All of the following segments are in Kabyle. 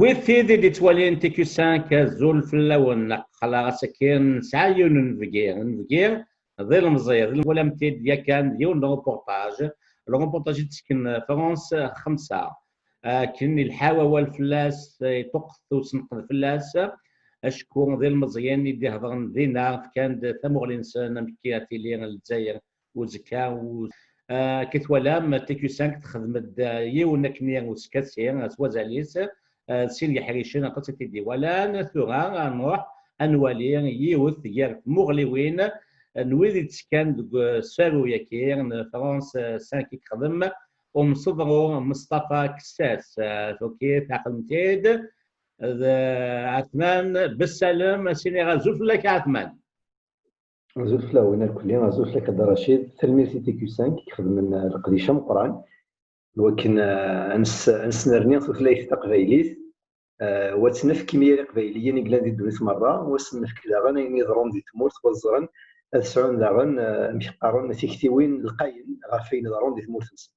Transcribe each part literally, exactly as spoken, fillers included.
Wid tid i d-ittwalin T Q cinq, azul fell-awen. Aql-aɣ ass-agi nesɛa yiwen n unebgi. Unebgi d ilemẓi, d twalam-t-id yakan d yiwen n reportage. Reportage i d-tesken France xemsa. Akken ilḥa wawal fell-as, iṭuqqet usenqed fell-as, acku d ilmeẓyen i d-ihedren dinna, fkan-d tamuɣli-nsen amek i ad tili Lezzayer uzekka. U, ah, akken twalam, T Q cinq texdem-d, ah, yiwen akkenni uskasi s wazal-is, ah, d sin yeḥricen aṭas i t-id-iwalan. Tura ad nruḥ ad nwali yiwet gar tmuɣliwin n wid i d-tekkan deg usaru-agi n France cinq i yexdem umseḍru Mustafa Kessas. Ah, tuki tɛeqlem-t-id d Ɛetman Bessalem, ad s-iniɣ azul fell-ak a Ɛetman. Azul fell-awen irkelli, azul fell-ak a Dda Racid. Tanemmirt i T Q cinq i ixedmen, eh, leqdic ameqqran, iwakken, eh, ad nes-, ad nesnerni tutlayt taqbaylit, eh, u ad tt-nefk i myal iqbayliyen i yellan di ddunit merra, u ad sen-nefk daɣen ayen iḍerrun di tmurt, u ad ẓren, ad sɛun daɣen, eh, amek qqaren, tiktiwin lqayen ɣef ayen iḍerrun di tmurt-nsen.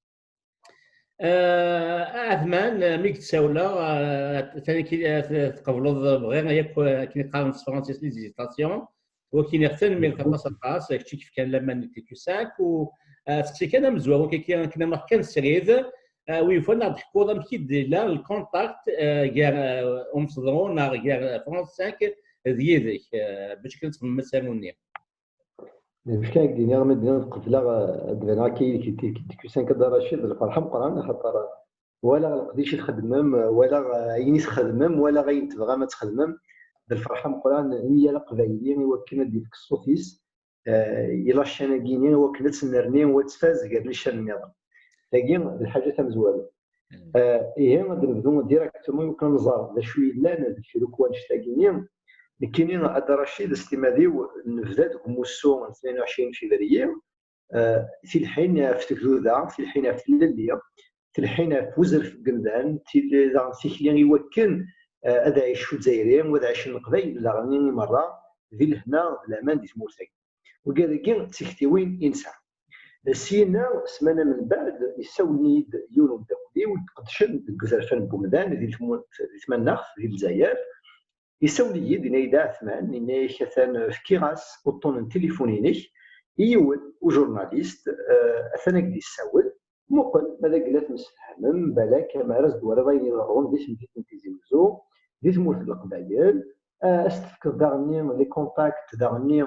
Ah, a Ɛetman, mi k-d-ssawleɣ, ah, atan ki-, ah, t-, tqebleḍ, bɣiɣ yakk, ah, akken i qqaren s tefransist, les hésitations, wakken iɣ tanemmirt aṭas aṭas, kečč i yefkan laman i T Q cinq, u, ah, seqsi kan amezwaru, kaki, akken ad nruḥ kan srid, ah, wi yufan ad d-teḥkuḍ amek i d-yella lkontakt, ah, gar, ah, umseḍru neɣ gar, ah, France cinq d yid-k, ah, bac kan ad txedmem asaru-nni. Amek ara k-d-iniɣ, ma d-iniɣ qebleɣ, eh, ad d-baneɣ akka yid-k, T Q cinq a Dda Racid, d lferḥ ameqqran, axaṭer, eh, walaɣ leqdic i txeddmem, eh, walaɣ, eh, ayen i txeddmem, walaɣ ayen tebɣam ad txedmem, d lferḥ ameqqran i yal aqbayli i wakken ad d-yefk ṣṣut-is, eh, i la chaîne-agi-ni, i wakken ad tennerni u ad tfaz gar lican nniḍen. Tagi d lḥaǧa tamezwarut. Eh, ihi, ad nebdu directement i wakken ad nẓer d acu yellan deffir akk wannect-agi-ni. Nekkini, a Dda Racid, s timmad-iw, nebda deg umussu n tnayen u ɛecrin février, eh, tilḥin ɣef tegduda, tilḥin ɣef tlelli, tilḥin ɣef uzref n yemdanen, til-, daɣen tikli i wakken, eh, ad ɛic Uzzayri, u ad ɛicen Leqbayel daɣen i merra di lehna d laman di tmurt-agi. Wigad-agi d tiktiwin i nesɛa. Syenna, ssmana mbeɛd, yessawel-iyi-d yiwen umeddakel-iw i iqeddcen deg uzerfan n wemdan di tmu-, di tmaneɣt, di Lezzayer. Yessawel-iyi-d, yenna-yi-d: "A Ɛetman," yenna-yak, "atan fkiɣ-as uṭṭun n tilifun-inek i yiwen ujurnalist, eh, atan ad k-d-yessawel. Muqel ma d agla temsefhamem, balak amer as-d-twaliḍ ayen iḍerrun di temdint n Tizi Wezzu, di tmurt n Leqbayel, eh, as-tefkeḍ daɣenni les contacts daɣenni,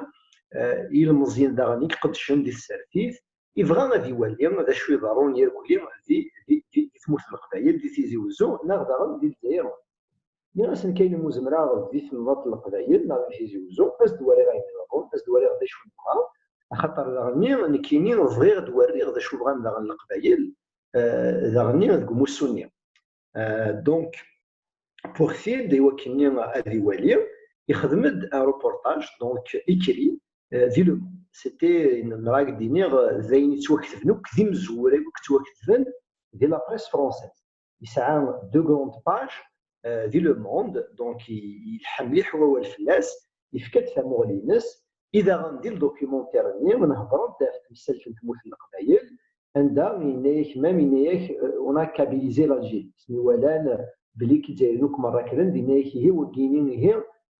eh, i yilmeẓyen daɣenni i iqeddcen di tsertit, ibɣa ad iwali d acu iḍerrun irkelli di, di, di, di tmurt n Leqbayel, di Tizi Wezzu, neɣ daɣen di Lezzayer." Nniɣ-asen kan imi ur zemreɣ di temnaḍt n Leqbayel neɣ di Tizi Wezzu, as-d-wariɣ ayen iḍerrun, as-d-wariɣ d acu nebɣa, axaṭer daɣenni nekkini bɣiɣ ad d-wariɣ d acu bɣan daɣen Leqbayel, eh, daɣenni deg umussu-nni. Eh, donc, pour-t-id, i wakken-nni ad iwali, ixdem-d un reportage, donc, écrit, eh, di Le Monde. C'était, nra ak-d-iniɣ, d ayen yettwaketben akk d imezwura akk yettwaketben di la presse française. Yesɛa deux grandes pages, eh, di Le Monde, donc, i-, yelḥa mliḥ wawal fell-as, yefka-d tamuɣli-ines, i daɣen di le documentaire-nni, nhedren-d ɣef temsalt n tmurt n Leqbayel, anda yenna-yak, même yenna-yak, euh, on a kabylisé l'Algérie. Asmi walan, euh, belli Izzayriyen akk merra kkren-d, yenna-yak, ihi, wagini, ihi,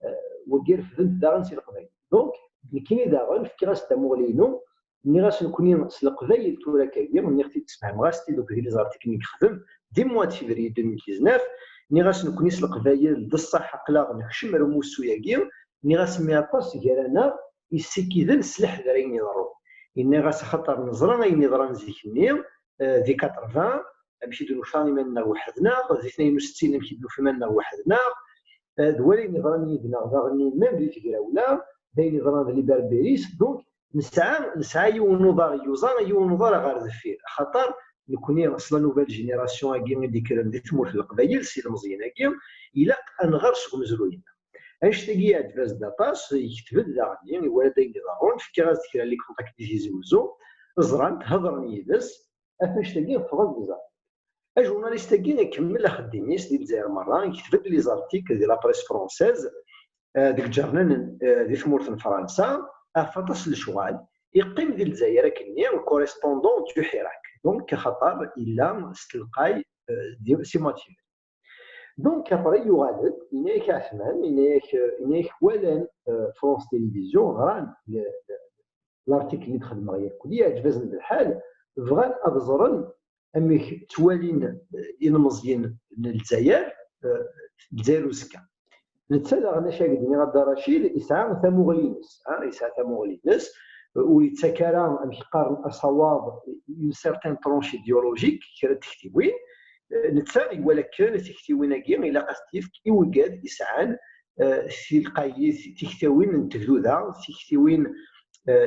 euh, wagi refden-t daɣen si Leqbayel. Donc, nekkini daɣen, fkiɣ-as tamuɣli-inu, nniɣ-as nekkni s Leqbayel tura akkagi, nniɣ-t-id, sfehmeɣ-as-t-id akk di les articles i yexdem, dès mois de février deux mille dix-neuf, nniɣ-as nekkni s Leqbayel, d ṣṣeḥ aql-aɣ nekcem ar umussu-agi, nniɣ-as mi aṭas gar-aneɣ, yessikiden s leḥder ayen iḍerrun. Yenna-as axaṭer neẓra ayen iḍran zik-nni, eh, di quatre-vingts, amek i d-nufa iman-nneɣ weḥd-neɣ, di tnayen u settin amek i d-nufa iman-nneɣ weḥd-neɣ, eh, d wayen iḍran yid-neɣ daɣen même di tegrawla, d ayen iḍran d les Berbéristes, donc nesɛa, nesɛa yiwen uḍar yuẓa, yiwen uḍar ɣer deffir, axaṭer nekkni s la nouvelle génération-agi i d-ikkren di tmurt n Leqbayel, s ilemẓiyen-agi, ilaq ad nɣer seg umezruy-nneɣ. Annect-agi iɛǧeb-as-d aṭas, yekteb-d daɣen, iwala-d ayen iḍerrun, fkiɣ-as-d kra n les contacts di Tizi Wezzu, ẓran-t, hedren yid-s, ɣef annect-agi ffɣen-d les articles. Ajurnalist-agi ikemmel axeddim-is di Lezzayer merra, yekteb-d les articles di la presse française, eh, deg lǧernan, eh, di tmurt n Fransa, ɣef aṭas n lecɣal, yeqqim di Lezzayer akkenni correspondant du Hirak. Donc, axaṭer yella s telqay, eh, di, si mois de février. Donc après yuɣal-d, yenna-yak Ɛetman, yenna-yak yenna-yak walan France Télévision, ɣran l'article-nni d-xedmeɣ yakk, yeɛǧeb-asen-d lḥal, bɣan ad ẓren amek ttwalin ilmeẓyen n Lezzayer, Lezzayer uzekka. Netta daɣen, acu ara d-iniɣ a Dda Racid, yesɛa tamuɣli-ines, yesɛa tamuɣli-ines, ur yettak ara, amek qqaren, asawaḍ, une certaine tranche idéologique, kra n tektiwin. Netta iwala kan tiktiwin-agi ilaq ad t-yefk i wigad yesɛan tilqayit, tiktiwin n tegduda, tiktiwin,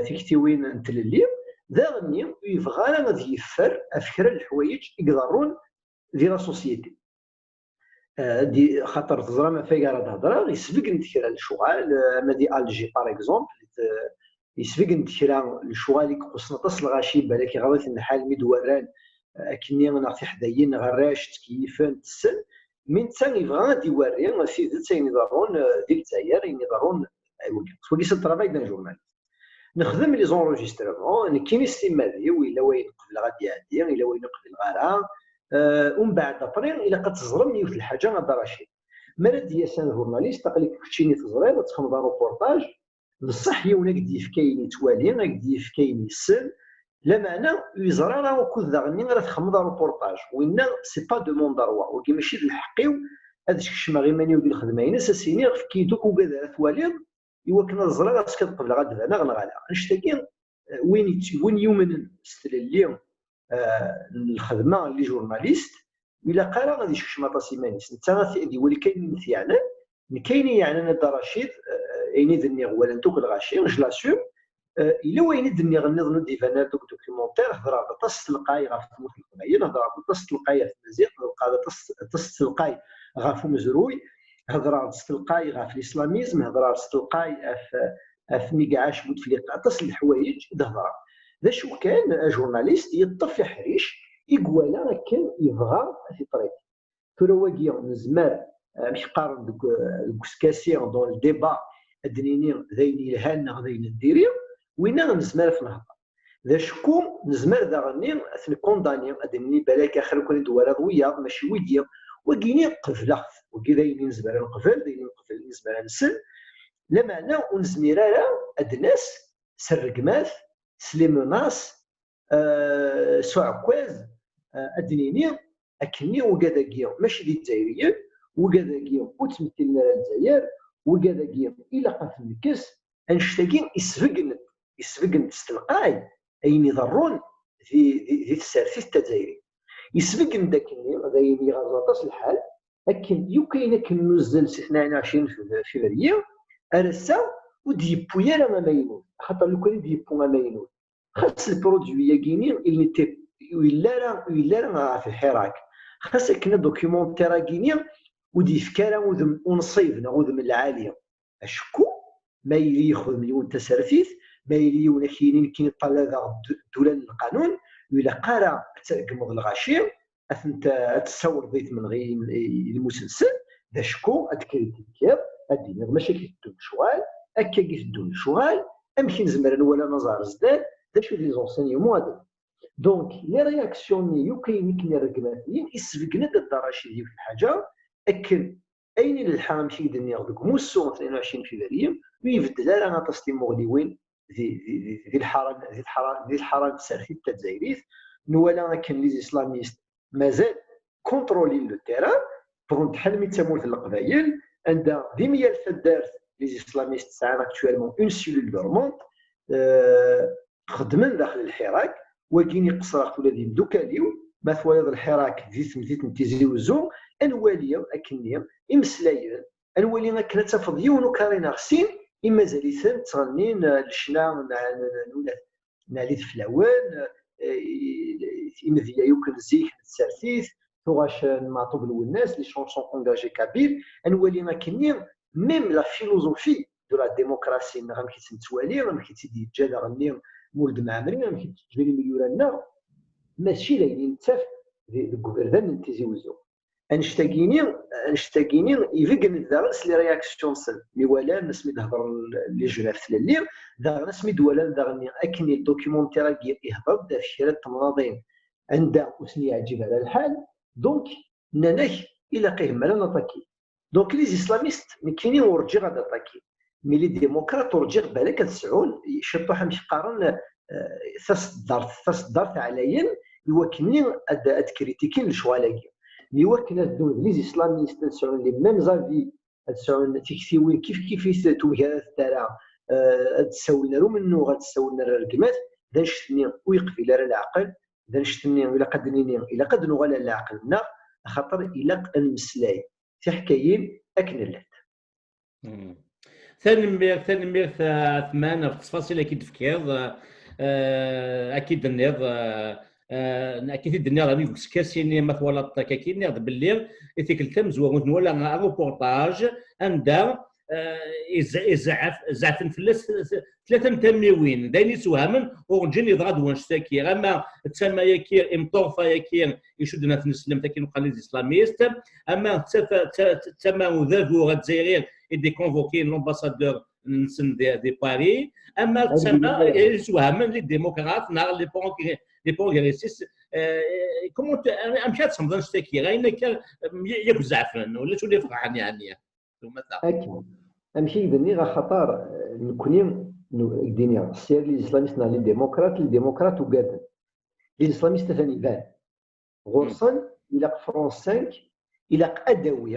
tiktiwin n tlelli. Daɣenni ur yebɣa ara ad yeffer ɣef kra n leḥwayeǧ i iḍerrun di la société. Xaṭer teẓram ɣef waya ara d-hedreɣ, yesbeggen-d kra n lecɣal, ama di Alger par exemple, yesbeggen-d kra n lecɣal i ixuṣṣen aṭas n lɣaci, balak iɣaḍ-iten lḥal mi d-warran akkenni neɣ tiḥdayin neɣ arrac ttkeyyifen, tessen. Mi netta yebɣa ad d-iwerri tidet ayen iḍerrun di Lezzayer, ayen iḍerrun, wagi c'est le travail d'un journaliste. Nexdem les enregistrements, nekkini s timmad-iw, yella wayen qebleɣ ad d-iɛeddi, yella wayen ur qbileɣ ara. Umbeɛd après ilaq ad teẓrem yiwet lḥaǧa a Dda Racid. Mi ara d-yas un journaliste, aql-ik keččini teẓriḍ, ad texdmeḍ un reportage, d ṣṣeḥ yiwen ad k-d-yefk ayen yettwali, ad k-d-yefk ayen yessen, lameɛna ur yeẓri ara ukud daɣenni ara texdmeḍ un reportage. Winna c'est pas de mon droit, wagi mačči d lḥeqq-iw ad skecmeɣ iman-iw di lxedma-ines, ad s-iniɣ efk-iyi-d akk ugad ara twaliḍ, iwakken ad ẓreɣ amek ad qebleɣ ad d-baneɣ neɣ ala. Annect-agi, win yumnen s tlelli n lxedma n les journalistes, ilaq ara ad iskecm aṭas iman-is. Netta ad iwali kan ayen i t-yeɛnan. Nekk ayen i yi-yeɛnan a Dda Racid, ayen i d-nniɣ walan-t akk lɣaci, je l'assume. Yella wayen i d-nniɣ nniḍen ur d-iban ara deg documentaire, hedreɣ-d aṭas s telqay ɣef tmurt n Leqbayel, hedreɣ-d aṭas s telqay ɣef tmaziɣt, hedreɣ-d aṭas s telqay ɣef umezruy, hedreɣ-d s telqay ɣef l'islamizm, hedreɣ-d s telqay ɣef, ɣef mi iɛac Bouteflika, aṭas n leḥwayeǧ i d-hedreɣ. D acu kan, ajurnalist yeṭṭef aḥric i iwala akken yebɣa ad t-iṭriti. Tura wagi nezmer, amek qqaren deg, deg uskasi, dans le débat, ad d-nini d ayen yelhan neɣ d ayen n diri, winna nezmer ad t-nehder. D acku nezmer daɣenni ad t-nkundani, ad d-nini balak axir ur ken-id-twalaḍ wiyaḍ, mačči wigi. Wagini qebleɣ-t, wagi d ayen i nezmer ad neqbel, d ayen i neqbel, nezmer ad nsel. Lameɛna ur nezmir ara ad d-nas s rregmat, s les menaces, s uɛekkaz, ad d-nini akkenni ugad-agi mačči d Izzayriyen, ugad-agi ur ttmettilen ara Lezzayer, ugad-agi ilaq ad ten-nekkes. Annect-agi isbeggen-d, isbeggen-d s telqay ayen iḍerrun di, di, di tsertit tazzayrit. Isbeggen-d akkenni, d ayen iɣaẓ aṭas lḥal, akken yakk ayen akken nuzzel si tnayen u ɛecrin février ar ass-a ur d-yewwi ara amaynut, axaṭer lukan i d-yewwi amaynut, xas le produit-agi-ni, il n'était, ur yelli ara, ur yelli ara ɣef lḥirak. Xas akken documentaire-agi-ni ur d-yefki ara udem unṣib neɣ udem lɛali. Acku ma yili yexdem yiwen tasertit, ma yili yiwen ad k-yini nekkini ṭṭalabeɣ ddula n lqanun, ur ilaq ara ad tregmeḍ lɣaci, ad tent-, ad tessawḍeḍ i tmenɣi, i lmus-nsen, d acku ad d-kritikiḍ, ad d-tiniḍ mačči akka i teddun lecɣal, akka i teddun lecɣal, amek i nezmer ad nwali anaẓ ar zdat, d acu d les enseignements ad d-, donc les réactions-nni yakk ayen i ken-iregmen, isbeggen-d a Dda Racid yiwet n lḥaǧa, akken ayen i nelḥa, amek i d-nniɣ, deg umussu n tnayen u ɛecrin février, ur ibeddel ara aṭas timuɣliwin di, di, di, di lḥara, di lḥara, di lḥara n tsertit tazzayrit. Nwala akken les islamistes mazal contrôlin le terrain, wwḍen-d ḥalmi d tamurt n Leqbayel, anda di myal taddart les islamistes sɛan actuellement une cellule dormante, euh, xeddmen daxel lḥirak. Wagini qeṣṣreɣ-t ula d imdukal-iw, ma twaliḍ lḥirak di temdint n Tizi Wezzu, ad nwali akkenni imeslayen, ad nwali akken ad tafeḍ yiwen ukarri neɣ sin i mazal-iten ttɣennin, eh, lecna n, n, n, n, n Ɛli Ideflawen, eh, i, i, imedya yakk n zik n tsertit, tuɣac n Meɛtub Lwennas, les chansons engagées kabyles, ad nwali akkenni même la philosophie de la démocratie, neɣ amek i tt-nettwali, amek i tt-id-yeǧǧa daɣenni Mulud Mɛemmri, amek i tt-ǧǧan imyura-nneɣ, mačči d ayen i nettaf di, deg uberdan n Tizi Wezzu. Annect-agi-ni, annect-agi-ni ibeggen-d daɣen s les réactions-nsen. Mi walan asmi d-hedren les jeunes ɣef tlelli, daɣen asmi d-walan daɣen akken documentaire-agi ihder-d ɣef kra n temnaḍin anda ur sen-yeɛǧib ara lḥal, donc nnan-ak ilaq-ih mi ara naṭaki. Donc les islamistes, nekkini ur ǧǧiɣ ad aṭaki. Mais les démocrates ur ǧǧiɣ balak ad sɛun ciṭuḥ, amek qqaren, eh, taseddart, taseddart ɛlayen, i wakken ad, ad kritikin lecɣal-agi. Mais i wakken ad ddun d les islamistes, ad sɛun les mêmes avis, ad sɛun tiktiwin kif kif-it, tumgar ad tara, eh, ad d-ssawlen ar umennuɣ, ad d-ssawlen ar rregmat, d annect-nni ur yeqbil ara leɛqel, d annect-nni ilaq ad d-nini, ilaq ad nuɣal ar leɛqel-nneɣ, axaṭer ilaq ad nemmeslay tiḥkayin akken llant. Tanemmirt, tanemmirt a Atman ɣef ttfaṣil akka i d-tefkiḍ, eh, akka i d-tenniḍ, eh, eh, akka i t-id-nniɣ deg uskasi-nni ma twalaḍ akka i nniɣ-d belli i tikkelt tamezwarut nwala aruportaj anda eh, iz- izɛef, zeɛfen fell-as tlata n tamiwin. D ayen isewhamen, ur ǧǧin yeḍra-d wanect-agi. Ama d tama-agi, imṭurfa-agi, icudden at tneslemt akken uqan les islamistes, ama d ta- ta- ta- tama udabu azzayri i d-ikonvokin l'ambassadeur-nsen di, di Paris, ama d tama isewhamen les démocrates neɣ les progr- les progressistes. Eh, comment tu- amek ad tsemmeḍ annect-agi? Ayen akka yak zeɛfen, ulac ula yefreḥen yeɛni. Tumata. Akka. Amek i k-d-nniɣ, axaṭer, eh, nekkni, nu- i k-d-iniɣ, sya les islamistes neɣ les démocrates, les démocrates ugaden. Les islamistes atan iban. Ɣur-sen, ilaq France cinq, ilaq ad d-awi,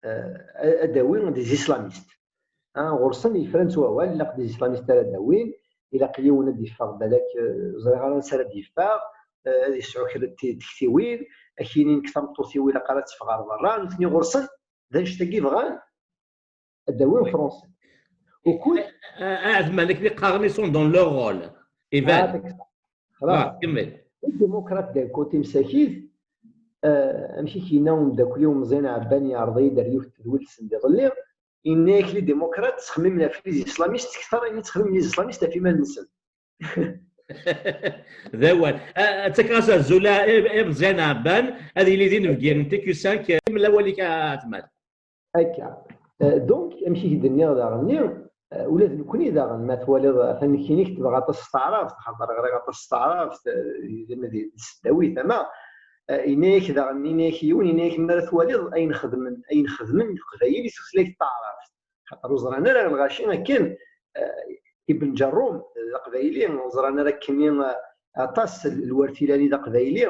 eh, ad d-awi des islamistes. Ah, ɣur-sen yefran s wawal, ilaq des islamistes ara d-awin, ilaq yiwen ad d-yeffeɣ balak, eh, ẓriɣ ara ansi ara d-yeffeɣ, eh, ad yesɛu kra n ti- tektiwin, ad k-yini nekk tameṭṭut-iw ilaq ara teffeɣ ɣer berra, nutni ɣur-sen, d annect-agi bɣan ad d-awin Fransa. Ukud Ɛedman, akken i qqaren, ils sont dans leur rôle. Iban. Ah, kemmel. Les démocrates d'un côté msakit, eh, amek i k-yenna umeddakel-iw Meẓyan Ɛebban, yeɛreḍ-iyi-d ar yiwet n tedwilt send iḍelli, yenna-yak les démocrates ttxemmimen ɣef les islamistes kter ayen i ttxemmimen les islamistes ɣef iman-nsen. D awal. Ah, ttakeɣ-as azul i, i Meẓyan Ɛebban, ad yili d inebgi n T Q cinq, kemmel awal-ik a Ɛedman. Akka. Eh, donc, amek i k-d-nniɣ daɣen-nni, eh, ula d nekkni daɣen, ma twaliḍ, atan nekkini tebɣa aṭas s taɛrabt, xaṭer ɣriɣ aṭas s taɛrabt, eh, di, di, di tesdawit, ama, eh, yenna-yak daɣen, yenna-yak yiwen, yenna-yak mi ara twaliḍ ayen xedmen, ayen xedmen leqbayel i tutlayt taɛrabt. Xaṭer ur ẓran ara lɣaci akken, eh, Ibn Ǧerrum d aqbayli, ur ẓran ara akkenni, eh, aṭas n lwertilani d aqbayli.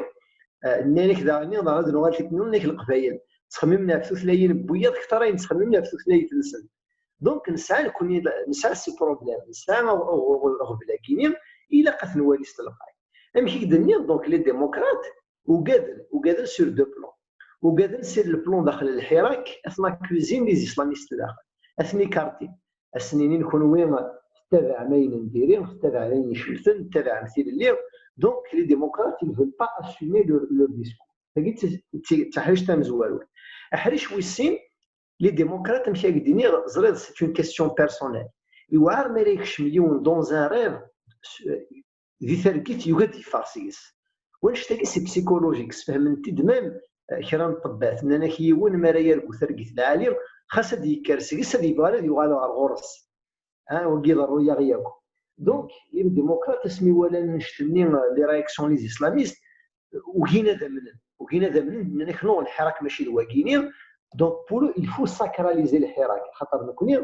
Eh, nnan-ak daɣen, daɣen ad nuɣal tikkelt-nniḍen, nnan-ak leqbayel ttxemmimen ɣef tutlayin n wiyaḍ kter ayen ttxemmimen ɣef tutlayt-nsen. Donc nesɛa nekkni, nesɛa ce problème, nesɛa aɣ- aɣ- aɣbel-agi-ni, ilaq ad t-nwali s telqay. Amek i k-d-nniɣ, donc les démocrates ugaden, ugaden sur deux plans. Ugaden sur le plan daxel lḥirak, ad ten-accusent les islamistes daxel, ad ten-écartin, ad sen-inin kunwi tettabaɛem ayen n diri, tettabaɛem ayen icemten, tettabaɛem tilelli. Donc les démocrates, ils veulent pas assumer leur, leur discours. Tagi d t- d t- d taḥrict tamezwarut. Aḥric wis sin, les démocrates, amek i ak-d-iniɣ, ẓriɣ, c'est une question personnelle. Iwɛer mi ara yekcem yiwen dans un rêve, di targit, yugi ad d-yeffeɣ seg-s. Wanect-agi c'est psychologique, sfehmen-t-id même, eh, kra n ṭṭebbat, nnan-ak yiwen mi ara yargu targit lɛali, xas ad d-yekker seg-s, ad yebɣu ara ad yuɣal ɣer ɣur-s. Ah, wagi iḍerru-yaɣ yakk. Donc les démocrates, asmi walan annect-nni, eh, les réactions les islamistes, ugin ad amnen, ugin ad amnen, nnan-ak non, lḥirak mačči d wagini. Donc pour eux, il faut sacraliser lḥirak, xaṭer nekkni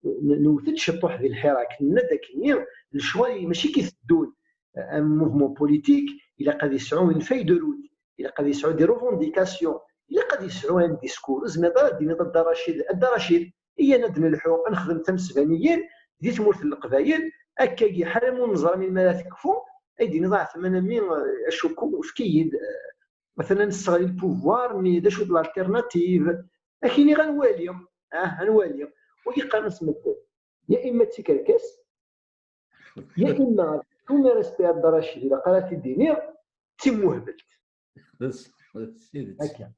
n- newwet-d ciṭuḥ di lḥirak, nenna-d akkenni lecɣal mačči kif teddun. Un mouvement politique, ilaq ad yesɛu une feuille de route, ilaq ad yesɛu des revendications, ilaq ad yesɛu un discours. Ur tezmireḍ ara ad d-tiniḍ a Dda Racid, a Dda Racid, iyyan ad d-nelḥu, ad nexdem tamesbaniyin di tmurt n Leqbayel, akkagi ḥala ma ur neẓra melmi ara tekfu, ay d-tiniḍ a Ɛetman a mmi, eh, acukku, efk-iyi-d, eh, مثلا nesseɣli le pouvoir, mais d acu d l'alternative? Ad k-iniɣ ad nwali, ah, ad nwali. Wagi qqaren-as medden, ya imma d tikerkas, ya imma tumar-as Dda Racid, ilaq ara t-id-iniɣ, d timuhbelt. D s- d tidet. Akka.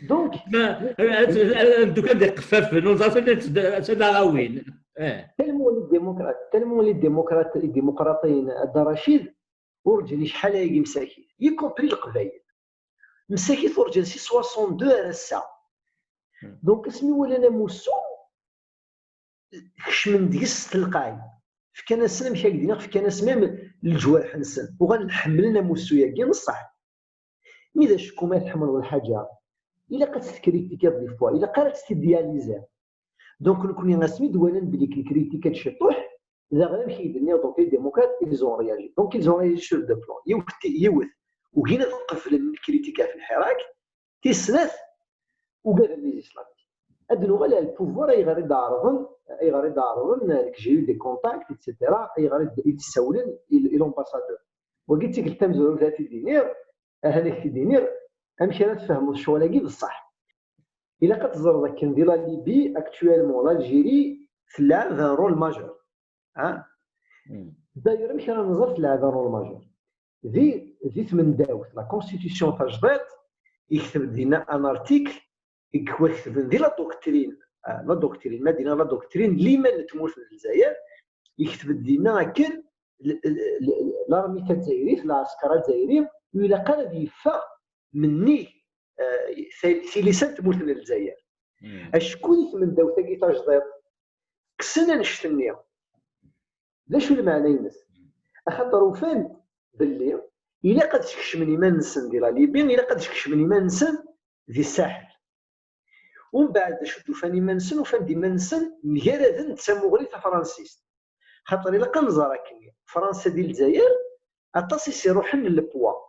Donc, Ma ad ad- ad- ad- ddukan d iqeffafen, ur ẓer ad ad- ad aɣawin. Eh. Tellement les démocrates, tellement les démocrates, les démocrates, a Dda Racid, urǧin acḥal ayagi msakit, y compris Leqbayel. Msakit urǧin si soixante-deux ar ass-a. Hmm. Donc asmi walan amussu, kecmen deg-s s telqay. Fkan-asen, amek ad k-d-iniɣ, fkan-as même leǧwarḥ-nsen. Uɣalen ḥemmlen amussu-yagi, n ṣṣeḥ. Mi d acku ma tḥemmleḍ lḥaǧa, ilaq ad tt-tekritikeḍ des fois, ilaq ara ad tt-idéaliser. Donc, nekkni asmi d-walan belli kritika-d ciṭuḥ, daɣen amek i d-nniɣ, donc les démocrates, ils ont réagi. Donc, ils ont réagi sur deux plans. Yiwet, yiwet, ugin ad qeblen lkritika ɣef lḥirak, tis snat, ugaden les islamistes. Ad nuɣal ar le pouvoir, ayɣer i d-ɛerḍen, ayɣer i d-ɛerḍen, nekk j'ai eu des contacts, et cetera, ayɣer i d-, i d-ssawlen i, i l'ambassadeur. Wagi d tikkelt tamezwarut ara t-id-iniɣ, ahan ad k-t-id-iniɣ, amek ara tfehmeḍ ccɣel-agi d ṣṣeḥ. Ilaq ad teẓreḍ akken di la Libye, actuellement, l'Algérie tleɛɛeb un rôle majeur. Ha? D'ailleurs, amek ara nẓer tleɛɛeb un rôle majeur? Di, di tmendawt, la constitution tajdiṭ, yekteb dinna un article i yettwaketben di la doctrine, ah, la doctrine, ma d-iniɣ la doctrine, liman n tmurt n Lezzayer, yekteb dinna akken l-, l-, l-, l'armée tazzayrit, lɛesker azzayri, ur ilaq ara ad yeffeɣ mennig, eh, til-, tilisa n tmurt n Lezzayer. Acku di tmendawt-agi tajdiṭ, kksen annect-nni. D acu lmeɛna-ines? Axaṭer ufan-d belli ilaq ad skecmen iman-nsen di la Libye, ilaq ad skecmen iman-nsen di Ssaḥel. Umbeɛd, d acu d-ufan iman-nsen? Ufan-d iman-nsen mgaraden d tamuɣli tafransist. Xaṭer ilaq ad nẓer akken, Fransa di Lezzayer, aṭas i s-iruḥen n le poids,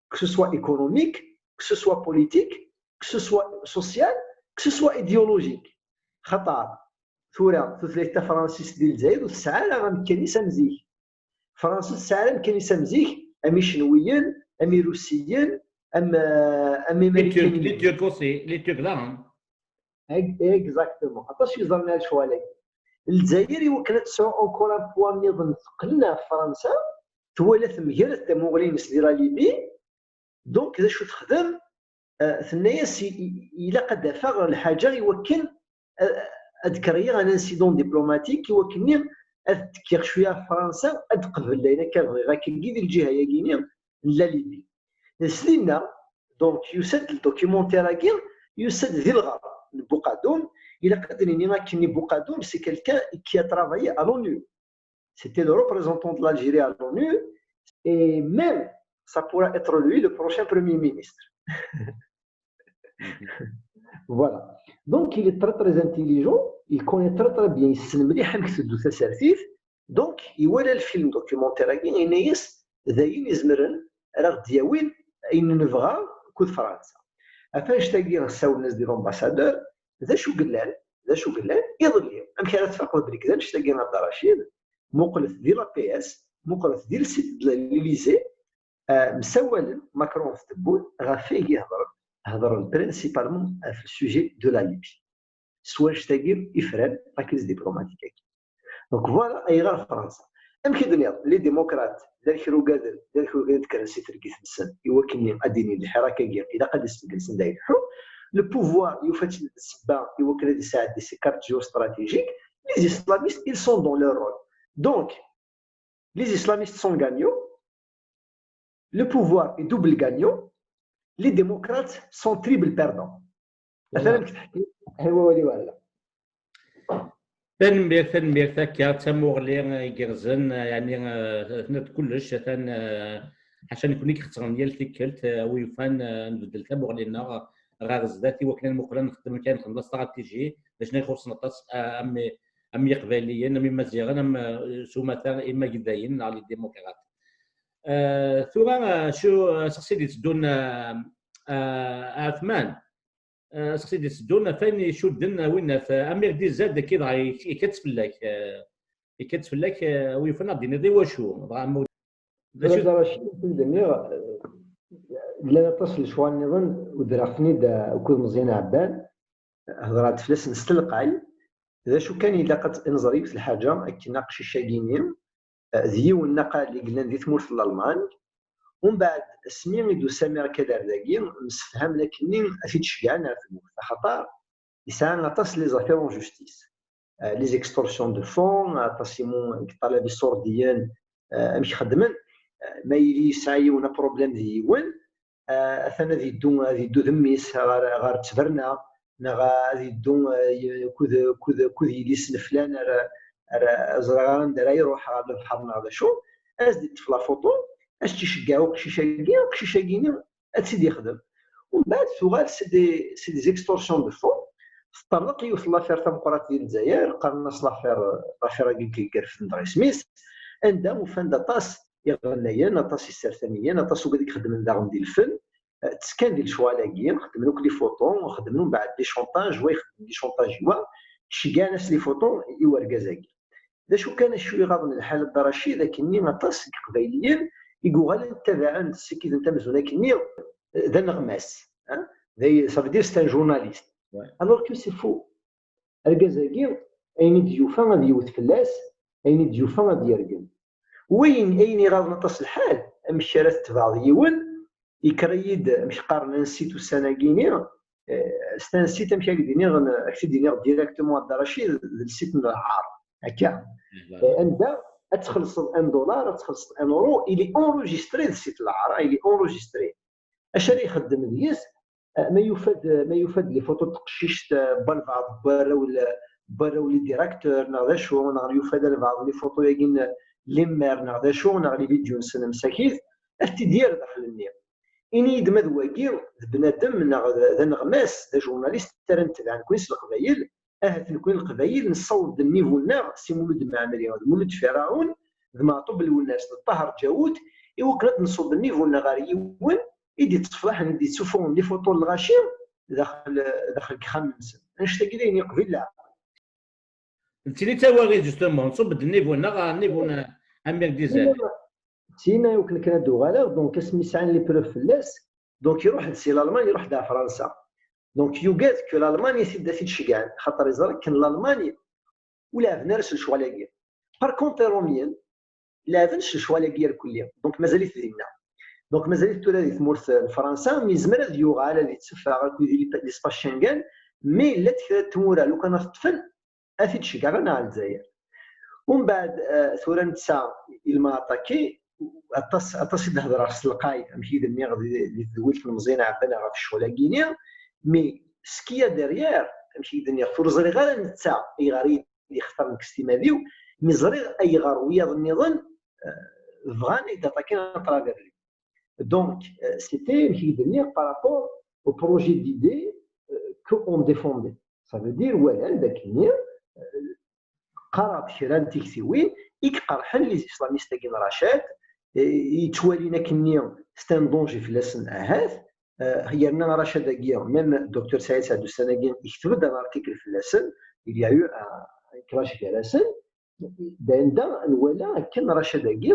que ce soit économique, que ce soit politique, que ce soit social, que ce soit idéologique. Xaṭer tura tutlayt tafransist di Lezzayer ur tesɛi ara amkan-is am zik. Fransa ur tesɛi ara amkan-is am zik, am icenwiyen, am irusiyen, am, eh, am les Turcs, les imarikaniyen. Turcs aussi, les Turcs daɣen. Eg-, exactement. Aṭas i yeẓran ar lecɣal-agi. Lezzayer, i wakken ad tesɛu encore un poids nniḍen teqqel ɣer Fransa, twala temger tamuɣli-ines di la Libye. Donc, d acu texdem? Eh, tenna-yas, i, i, ilaq ad d-afeɣ lḥaǧa i wakken, eh, ad créer un incident diplomatique, i wakken-nni ad tekkiɣ cwiya ɣef Fransa, ad d-qbel ayen akka bɣiɣ, akkagi di lǧiha-yagi-nni n la Libye. S dinna, donc, yusa-d le documentaire-agi, yusa-d di lɣerb n Buqadum. Ilaq ad d-nini akken i Buqadum, c'est quelqu'un qui a travaillé à l'ONU. C'était le représentant de l'Algérie à l'ONU, et même, ça pourra être lui le prochain premier ministre. Voilà. Donc, il est très, très intelligent, il connaît très, très bien, yessen mliḥ amek teddu tasertit. Donc, iwala le film documentaire-agi, yenna-yas, d ayen izemren ara ɣ-d-yawin ayen nebɣa akked Fransa. Ɣef annect-agi ssawlen-as di l'ambassadeur, d acu yellan, d acu yellan, iḍelli, amek ara tfaqeḍ belli d annect-agi, a Dda Racid, muqlet di l'A P S, muqlet di le site de l'Élysée, eh, msawalen Macron d Tebboune, ɣef wagi hedren, hedren principalement ɣef le sujet de la Libye. S wannect-agi i fran la crise diplomatique-agi. Donc voilà ayɣer Fransa. Amek i d-nniɣ, les démocrates, llan kra ugaden, llan kra ugaden kkren si targit-nsen, i wakken ad d-inin lḥirak-agi ilaq ad iseggelsen d ay leḥḥu. Le pouvoir yufa-tt-id d ssebba i wakken ad isɛeddi ses cartes géostratégiques. Les islamistes, ils sont dans leur rôle. Donc, les islamistes sont gagnants, le pouvoir est double gagnant, les démocrates sont triple perdants. Voilà. Atan amek, aywa, wali wala. Tanemmirt, tanemmirt akka, d tamuɣli igerrzen, yeɛni, eh, tenniḍ kullec, atan, eh, ḥaca nekni i ixettren yal tikkelt, eh, wi yufan, eh, nbeddel tamuɣli-nneɣ ɣer zdat, i wakken ad nmuqel ad nexdem kan, nexdem la stratégie, d acu i ixuṣṣen aṭas, eh, am, am Yiqbayliyen, am Imaziɣen, am, eh, s umata, Imagdayen neɣ les démocrates. Eh, tura, eh, acu, eh, aseqsi d-itteddun, eh, eh, a Ɛetman? Eh, aseqsi d-itteddun, ɣef wayen icudden, eh, winnat, eh, Amir Dizad, akka dɣa yek-, yekka-tt fell-ak, eh, yekka-tt fell-ak, eh, wi yufan ad d-tiniḍ i wacu, dɣa ma d acu. Dara Racid, akken d-nniɣ, eh, llan aṭas n lecɣal nniḍen, udreɣ-ten-id, eh, akked Meẓyan Ɛebban, hedreɣ-d fell-asen s telqay. D acu kan, ilaq ad nẓer yiwet lḥaǧa, akken aqcic-agi-ni, eh, d yiwen n aqal i yellan di tmurt n Lalman. Umbeɛd, asmi i d-tusa Amerika d ar dagi, msefhamen akkenni ad t-id-ceggɛen ar tmurt, axaṭer yesɛa aṭas n les affaires en justice. Eh, les extorsions de fonds, aṭas imu yeṭṭalab iṣurdiyen, eh, amek xeddmen, eh, ma yili yesɛa yiwen aproblème d yiwen, eh, atan ad yeddu, ad yeddu d mmi-s ɣer, ɣer ttberna, neɣ ad yeddu, eh, akked, akked, akked yelli-s n flan ar, ar, ẓriɣ ara anda ara iruḥ, ɣer lebḥer neɣ d acu, ad s-d-iṭṭef la photo, ad s-tt-iceggeɛ uqcic-agi, uqcic-agi-ni ad tt-id-yexdem. Umbeɛd tuɣal c'est des extorsions de fonds. Teṭṭerḍeq yiwet n l'affaire tameqqrant di Lezzayer, qqaren-as l'affaire, l'affaire-agi i yerfden dɣa isem-is, anda ufan-d aṭas iɣennayen, aṭas isertaniyen, aṭas ugad i ixeddmen daɣen di lfen, ttekkan di lecɣal-agi, xeddmen akk les photos, xeddmen umbeɛd des chantages, wa ixeddem des chantages i wa, ceggɛen-as les photos i urgaz-agi. D acu kan, acu iɣaḍen lḥal a Dda Racid, akkenni aṭas n Iqbayliyen i yuɣalen ttabaɛen, ssikiden amzun akkenni d aneɣmas, hein? Ça veut dire c'est un journaliste. Alors que c'est faux. Argaz-agi, ayen i d-yufa ad yewwet fell-as, ayen i d-yufa ad yergem. Wayen, ayen iɣaḍen aṭas lḥal, amek ara tetbeɛḍ yiwen, yekker-iyi-d, amek qqaren, un site ussan-agi-ni, c'est un site, amek ad k-d-iniɣ, ad k-t-id-iniɣ directement a Dda Racid, d le site n lɛar, akka. Anda ad txellṣeḍ un dollar, ad txellṣeḍ un euro, il est enregistré, le site n lɛar, il est enregistré. Acu ara ixeddem deg-s? Ma yufa-d, ma yufa-d les photos n teqcict, n walbeɛḍ n warraw, n warraw les directeurs, neɣ d acu, neɣ yufa-d albeɛḍ les photos-agi n les maires, neɣ d acu, neɣ les vidéos-nsen msakit, ad t-id-yerr daxel-nni. Ini-yi-d ma d wagi d bnadem neɣ d aneɣmas, d ajurnalist ara netbeɛ nekkni s Leqbayel, ahat nekkni Leqbayel nessaweḍ-d nnivu-nneɣ si Mulud Mɛemmri d Mulud Firaɛun d Meɛṭub Lwennas d Ṭaher Ǧawut, i wakken ad nṣubb nnivu-nneɣ ɣer yiwen i d-ittefḍaḥen, i d-ittsufuɣen les photos n lɣaci daxel, daxel n yexxamen-nsen. Annect-agi d ayen yeqbil leɛqel. D tin i d tawaɣit, justement, nṣubb-d nnivu-nneɣ ɣer nnivu n Amir Dizan. Tin i wakken kan ad d-uɣaleɣ, donc asmi sɛan les preuves fell-as, donc iruḥ-d si Lalman, iruḥ-d ɣer Fransa. Donc yugad que Lalman i t-id-, ad t-id-ceggɛen, xaṭer iẓra akken Lalman ur leɛben ara s lecɣal-agi. Par contre, Irumyen leɛben s lecɣal-agi irkelli, donc mazal-it dinna. Donc mazal-it tura di tmurt n Fransa, mi yezmer ad yuɣal ad itteffeɣ akked l'espace Schengen, mais llant kra n tmura lukan ad t-ṭṭfen, ad t-id-ceggɛen ɣer Lezzayer. Umbeɛd, eh, tura netta, il m'a attaqué, aṭas, aṭas i d-hedreɣ s telqay, amek i d-nniɣ di, di tedwilt n Meẓyan Ɛebban ɣef ccɣel-agi-ni, mais ce qu'il y a derrière, amek i d-nniɣ, ur ẓriɣ ara netta ayɣer i d-yextar nekk s timmad-iw, mais ẓriɣ ayɣer wiyaḍ nniḍen, eh, bɣan ad d-attaquin à travers lui. Donc, eh, c'était, amek i d-nniɣ, par rapport au projet d'idée, eh, que on défendait. Ça veut dire, walan d akkenni, eh, qqareɣ-d kra n tiktiwin i iqerḥen les islamistes-agi n Racad, eh, yettwalin akkenni c'est un danger fell-asen ahat, eh, yerna Racad-agi, même docteur Saɛid Saɛd Ussan-agi, yekteb-d un article fell-asen, il y a eu un, un clash gar-asen, d anda nwala akken Racad-agi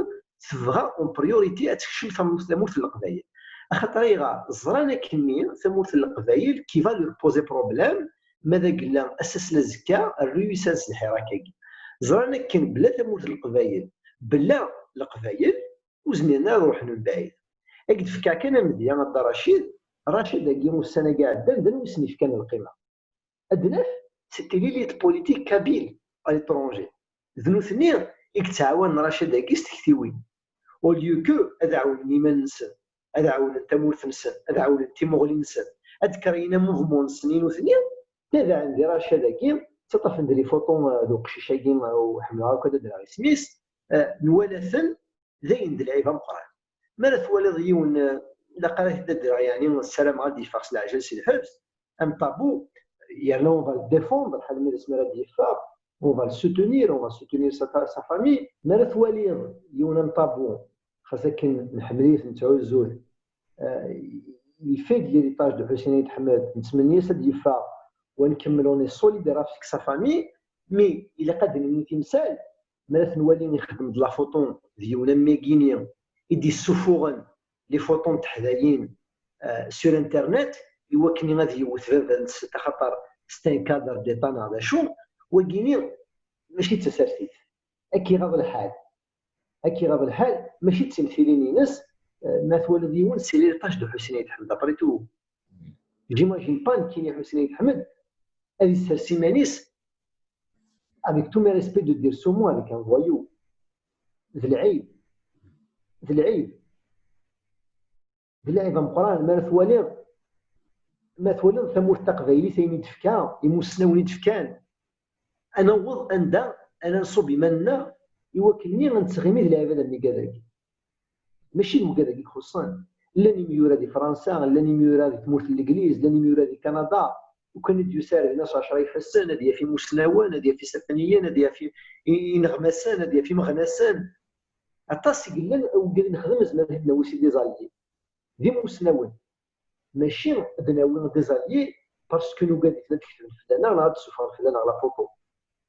tebɣa en priorité ad tekcem tam-, tamurt n Leqbayel. Axaṭer ayɣer? Ẓran akkenni tamurt n Leqbayel qui va leur poser problème, ma d agella ass-a s azekka, rnu yisan s lḥirak-agi. Ẓran akken bla tamurt n Leqbayel, bla Leqbayel, ur zmiren ara ad ruḥen mebɛid. Ad k-d-fkeɣ kan amedya, a Dda Racid, Racad-agi ussan-agi iɛeddan d anwa i sen-yefkan lqima. Ad naf, c'était l'élite politique kabyle à l'étranger. D nutni i yettɛawanen Racad-agi s tektiwin. Au lieu que ad ɛawnen iman-nsen, ad ɛawnen tamurt-nsen, ad ɛawnen timuɣli-nsen, ad d-kreyen un mouvement-nsen i nutni, tabaɛen di Racad-agi, ttaṭṭafen-d les photos, eh, d uqcic-agi, eh, ur ḥemmleɣ akk ad d-rreɣ isem-is, eh, nwala-ten, d ayen d lɛib ameqqran. Mi ara twaliḍ yiwen, eh, ilaq ara t-id-adreɣ, yeɛni ssarameɣ ad d-yeffeɣ s leɛjel si lḥebs, un tabou, yerna on va le défendre, ḥal mi d asmi ara d-yeffeɣ, on va le soutenir, on va soutenir sa, sa famille. Mi ara twaliḍ yiwen un tabou, xas akken nḥemmel-it, nettɛuzzu-t, eh, il fait de l'héritage de Ḥusin Ayt Ḥmed, nettmenni-as ad d-yeffeɣ, wa nkemmel, on est solidaire avec sa famille, mais ilaq ad d-nini timsal, mi ara t-nwali ixeddem-d la photo d yiwen am wagini i d-issufuɣen les photos n teḥdayin, eh, sur internet, i wakken ad yewwet baba-nsen, axaṭer c'est un cadre d'État neɣ d acu, wagini mačči d tasertit. Ad k-iɣaḍ lḥal. Ad k-iɣaḍ lḥal, mačči d timtilin-ines, eh, ma twalaḍ yiwen, c'est l'héritage de Ḥusin Ayt Ḥmed, après tout. J'imagine pas nekkini Ḥusin Ayt Ḥmed ad yessers iman-is avec tous mes respects de dire ce mot avec un voyou. D lɛib. D lɛib. D lɛib ameqqran. Ma twaliḍ, ma twaliḍ tamurt taqbaylit ayen i d-tefka, imussnawen i d-fkan, ad naweḍ anda ara nṣubb iman-nneɣ i wakken-nni ad nettɣimi d lɛibad am wigad-agi. Mačči d wigad-agi i ixuṣṣen. Llan imyura di Fransa, llan imyura di tmurt n Legliz, llan imyura di Kanada. Lukan i d-yusa ar dinna s ɛecra ifassen, ad yaf imusnawen, ad yaf isafaniyen, ad yaf i- i- ineɣmasen, ad yaf imeɣnasen. Aṭas i yellan, awgad i nexdem, nezmer ad nawi si des alliés. D imusnawen. Mačči ad nawi des alliés parce que nugad-iten ad d-ketben fell-aneɣ neɣ ad d-ssufɣen fell-aneɣ la photo.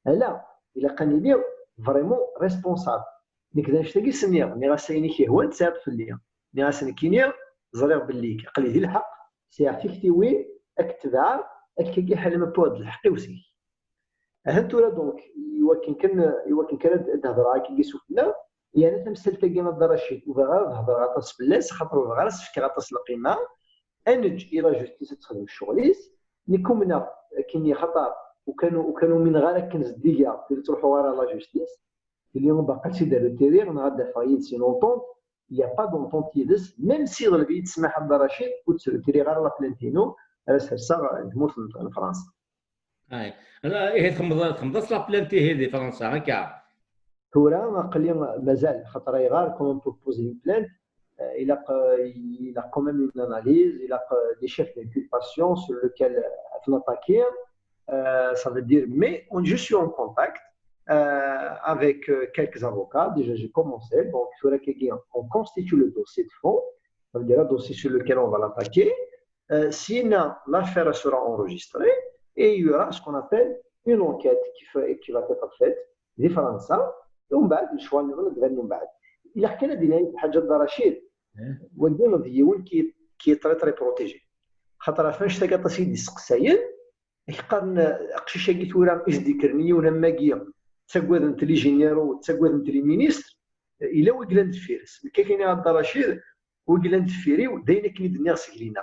Ala, ilaq ad nili vraiment responsable. Nekk d annect-agi s-nniɣ, nniɣ-as ayen i k-yehwan tesɛiḍ fell-i. Nniɣ-as nekkini ẓriɣ belli aql-i di lḥeqq, sɛiɣ tiktiwin, ad k-tebɛeɣ, akkagi ḥala ma wwiɣ-d lḥeqq-iw seg-k. Ahan tura donc, iwakken kan, iwakken kan ad d-hedreɣ akkagi sufella, yerna tamsalt-agi a Dda Racid, ur bɣiɣ ara ad hedreɣ aṭas fell-as, axaṭer ur bɣiɣ ara ad s-fkeɣ aṭas n lqima, ad neǧǧ i la justice ad texdem ccɣel-is, nekk umneɣ akkenni, axaṭer ukan, ukan umineɣ ara akken zeddigeɣ, tili ttruḥuɣ ara la justice, tili baqi ad tt-id-retirer, neɣ ad d-afeɣ yid-s une entente, il y a pas d'entente yid-s, même si yeḍleb-iyi-d ssmaḥ a Dda Racid, ur tt-retiriɣ ara la plainte-inu, ara s-rseɣ deg tmurt n, n Fransa. Ay. Ala, ihi txemmeḍ-, txemmeḍ-as la plainte ihi di Fransa, akka? Tura, aql-i mazal, xaṭer ayɣer, quand même, pour poser une plainte, euh, il a, euh, il a quand même une analyse, il a, euh, des chefs d'inculpation sur lequel, euh, ad attaquer. Euh, ça veut dire, mais on, je suis en contact, euh, avec, euh, quelques avocats. Déjà, j'ai commencé. Donc, tura akkagi, on constitue le dossier de fond. Ça veut dire un dossier sur lequel on va l'attaquer. Euh, sinon, l'affaire sera enregistrée et il y aura ce qu'on appelle une enquête qui fait, qui va être faite di Fransa. Umbeɛd, lecɣal-nniḍen ad d-banen umbeɛd. Ilaq kan ad d-iniɣ yiwet n lḥaǧa a Dda Racid, wagi d yiwen qui, qui est très, très protégé. Xaṭer ɣef annect-agi aṭas i d-isteqsayen, ak-qqaren aqcic-agi tura i s-d-ikkren i yiwen am wagi, ttaggaden-t les généraux, ttaggaden-t les ministres, yella wi yellan deffir-s. Nekk ak-iniɣ a Dda Racid, wi yellan deffir-iw, d ayen akken i d-nniɣ seg lina.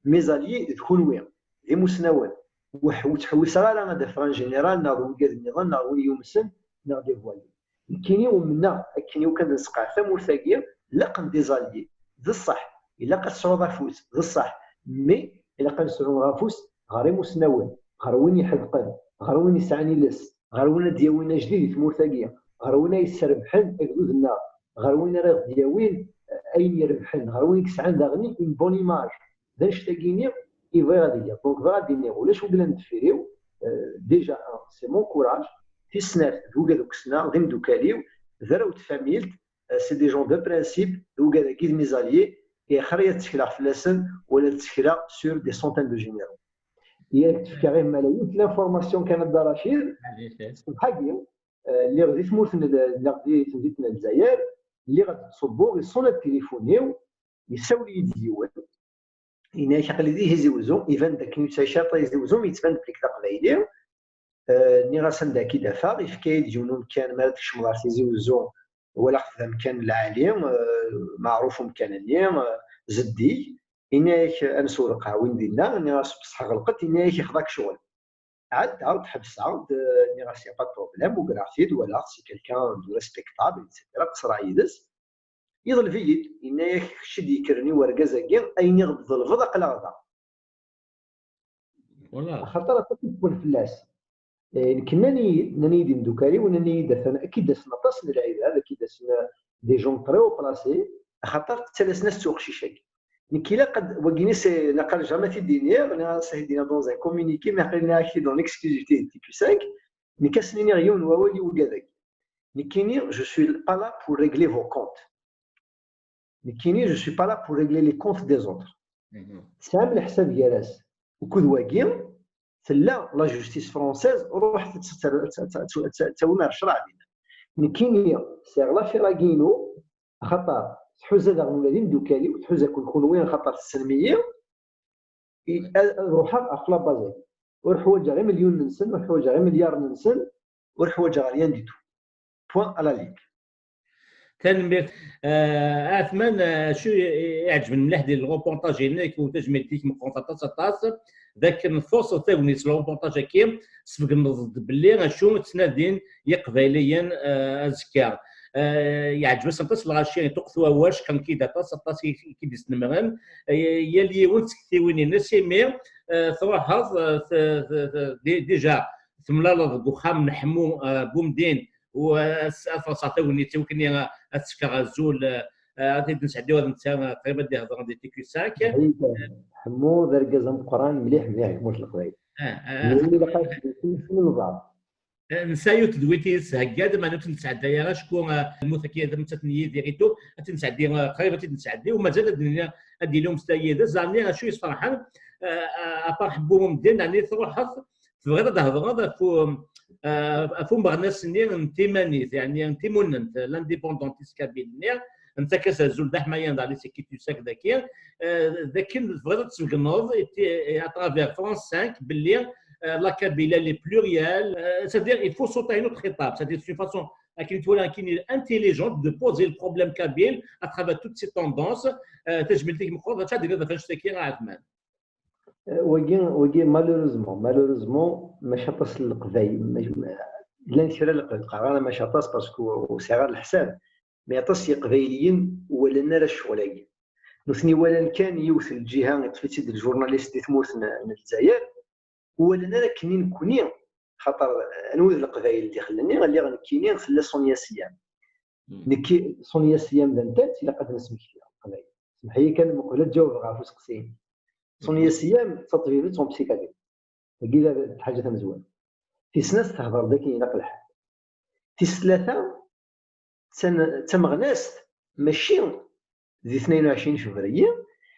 Mes alliés d kunwi, d imusnawen. Ur ḥ-, ur ttḥewwiseɣ ara ad afeɣ un général neɣ d wigad-nniḍen neɣ win yumsen neɣ des voyous. Nekkini umneɣ akken iwakken ad nesqeɛ tamurt-agi, laqen des alliés. D ṣṣeḥ, ilaq ad tesɛuḍ afus, d ṣṣeḥ. Mais ilaq ad nesɛu afus ɣer imusnawen, ɣer win iḥedqen, ɣer win yesɛan iles, ɣer win ad d-yawin ajdid i tmurt-agi, ɣer win ay yesrebḥen agdud-nneɣ, ɣer win ara ɣ-d-yawin, eh, ayen irebḥen, ɣer win i yesɛan daɣen une bonne image. D annect-agi-nni i bɣiɣ ad iliɣ. Donc, bɣiɣ ad d-iniɣ, ulac wi yellan deffir-iw, euh, déjà, un, c'est mon courage. Tis snat, d wigad ukesna, d imdukal-iw, d arraw n tfamilt, euh, c'est des gens de principe, d wigad-agi d mes alliés, i xir ad ttekleɣ fell-asen, wala ad ttekleɣ sur des centaines de généraux. I ad k-fkeɣ ihi ma ala yiwet l'information kan a Dda Racid, ṣṣbeḥ-agi, euh, lliɣ di tmurt n, lliɣ di temdint n Lezzayer, lliɣ ad ttṣubbuɣ, iṣuna-d tilifun-iw, yessawel-iyi-d yiwen, yenna-ak aql-i di Tizi Wezzu, iban-d akken ur yettɛic ara Tizi Wezzu, yettban-d belli d aqbayli. Eh, nniɣ-as anda akka i d-afeɣ, yefka-yi-d yiwen umkan mi ara tkecmeḍ ɣer Tizi Wezzu, walaɣ-t d amkan lɛali, eh, meɛruf umkan-nni, eh, zeddig. Yenna-ak ansi ur qeɛwin dinna, nniɣ-as beṣṣeḥ ɣelqet, yenna-ak ixḍa-k ccɣel. Ɛeddaɣ-d, ḥebseɣ-d, eh, nniɣ-as y a pas de problème, ugareɣ-t-id, walaɣ-t c'est quelqu'un de respectable, et cetera. Qeṣṣreɣ yid-s. Yeḍleb-iyi-d, yenna-yak kečč i d-yekkren i urgaz-agi, ayen i ɣ-d-tḍelbeḍ aql-aɣ da. Axaṭer aṭas i yewwen fell-as. Eh, nekk nnan-iyi-d, nnan-iyi-d imdukal-iw, nnan-iyi-d atan, ad k-id-asen aṭas n lɛibad, ad k-id-asen, eh, des gens très haut placés, axaṭer ttalasen-as-tt uqcic-agi. Nekk ilaq ad, wagini c'est, naqal jamais t-id-iniɣ, nniɣ-as ad t-id-iniɣ dans un communiqué, mais aql-i nniɣ-ak-t-id dans l'exclusivité de T Q cinq, nekk ad sen-iniɣ yiwen wawal i wigad-agi. Nekkini, je suis pas là pour régler vos comptes. Nekkini, je suis pas là pour régler les comptes des autres. Tesɛam leḥsab gar-as. Ukud wagi, tella la justice française, ruḥet ad tawim ar ccreɛ dinna. Nekkini, sɛiɣ l'affaire-agi-inu, axaṭer tḥuza daɣen ula d imdukal-iw, tḥuza-ken kunwi, axaṭer tessnem-iyi, i-, ad, ad ruḥeɣ ɣef la base-agi. Ur ḥwaǧeɣ imelyunen-nsen, ur ḥwaǧeɣ imelyaren-nsen, ur ḥwaǧeɣ rien du tout. Point à la ligne. Tanemmirt. Eh, Ɛetman, eh, acu i, i, iɛeǧben mliḥ di lreportage-inek u tajmilt-ik meqqret aṭas, aṭas, d akken txuṣṣeḍ tagnit s lreportage-agi, tesbegneḍ-d belli acu ttnadin Yiqbayliyen, eh, azekka. Eh, yeɛǧeb-as aṭas lɣaci, iṭuqqet wawal, cekren-k-id aṭas, aṭas i, i k-id-isnemmren. Eh, yal yiwen d tektiwin-ines, imi, eh, truḥeḍ, eh, t-, t-, t-, di-, déjà temlaleḍ deg uxxam n Ḥemmu, eh, Bumdin, u, eh, ad s-, ad xellṣeɣ tagnit-iw akken ad s-fkeɣ azul, eh, Eh, ad t-id-nesɛeddi ad netta, eh, qrib ad d-ihḍer di T Q cinq. Ḥemmu d argaz ameqqran mliḥ mliḥ deg tmurt n Leqbayel. Ah, ah, Nesɛa yiwet n tedwilt i d-thegga-d, meɛna ur tt-nesɛedda ara acku, eh, lmut-agi d nettat n Yidir i tu, ad tt-nesɛeddi, eh, qrib ad tt-id-nesɛeddi, u mazal ad d-nini, ad d-yili umeslay yid-s. Ẓerni acu yesferḥen, eh, eh, apart ḥebbu umedden, ɛni truḥeḍ, tebɣiḍ ad d-thedreḍ ɣef u-, eh, ɣef umeɣnas-nni n timanit, yeɛni n timunent, l'indépendantiste kabyle-nni, nettak-as azul d aḥmayan d Alice Kitussak daki, eh, d akken tebɣiḍ ad tsebgneḍ, eh, à travers France cinq, belli, eh, la Kabylie elle est plurielle, eh, c'est-à-dire il faut sauter à une autre étape, c'est-à-dire c'est une façon, akken twala, akken intelligente de poser le problème kabyle à travers toutes ces tendances. Eh, tajmilt-ik meqqret, acu ad d-tiniḍ ɣef annect-agi a Ɛetman? Wagi, wagi, malheureusement, malheureusement, maca aṭas n Leqbayel, ma-, ma-, llan kra n Leqbayel, qqareɣ ara maca aṭas, parce que ur sɛiɣ ara leḥsab, mais aṭas n Yiqbayliyen ur walan ara ccɣel-agi. Nutni walan kan yiwet n lǧiha, yeṭṭef-itt-id lǧurnalist di tmurt n, n Lezzayer, ur walan ara akken i nekkni, xaṭer anwa d Leqbayel d ixellenni, lliɣ nekkini tella Sonia Siyam. Nekki, Sonia Siyam d anta-tt, ilaq ad nesmekti Leqbayel. Semḥ-iyi kan, meqqel ad ǧawbeɣ ɣef useqsi-inek. Sonia Siyam d taṭbibt en psychiatrie. Tagi d, d lḥaǧa tamezwarut. Tis snat, tehder-d akken ilaq lḥal. Tis tlata, d tan-, d tameɣnast, mačči di tnayen u ɛecrin février,